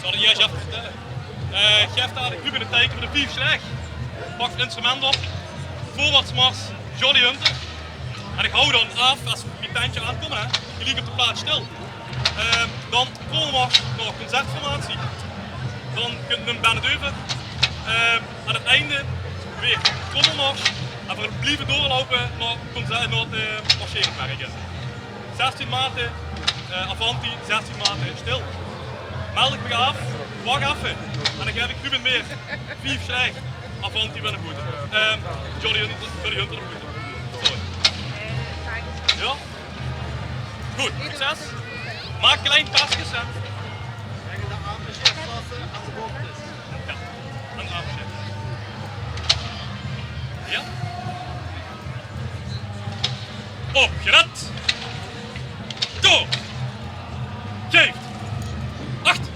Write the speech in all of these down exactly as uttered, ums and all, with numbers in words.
Wat ich ieërs höb te vertèlle. Eh, ich gaef dalik Ruben 't teike veur de vief slaeg. Pak 't instrument op. Veurwaarts mars, Jolly Hunter. En ich haw dan aaf, es v'r bie 't tentje aankómme, hè, geliek op de plaats stil. Ehm, dan trommelmars nao concertformatie. Dan kump 'n bende euver. Ehm, aan 't einde weer trommelmars. En v'r blieve doorloupe nao 't conce-, nao 't, eh, marcheerend werk. Zestien mate, eh, avanti, zestien mate stil. Meld ich mich aaf, wach effe. En dan gaef ich Ruben weer vief slaeg. Avanti weer nao boete. Ehm, Jolly Hunter, Jolly Hunter nao boete. Sorry. Jao? Good, succes. Maak klein paskes, hè. Jao, ein aafsjèt. Jao. Opgelet. Door. Geef. Acht.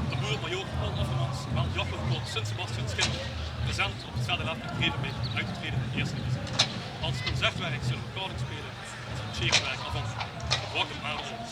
De boer Major Paul Offermans, waal Jochem Kort, Sint Sebastiaans Kind, present op 't Verdelef in Grevenbeek, oetgetraeje in de ierste divisie. Es concertwerk zulle v'r Carling speule, es marcheerend werk Avanti. Rock 'm maar los.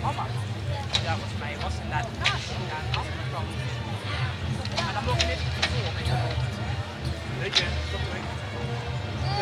Mama. Ja, volgens mij was ze inderdaad naast gegaan, afgevallen. Maar dan mocht niet tevoren. Weet je, dat weet ik.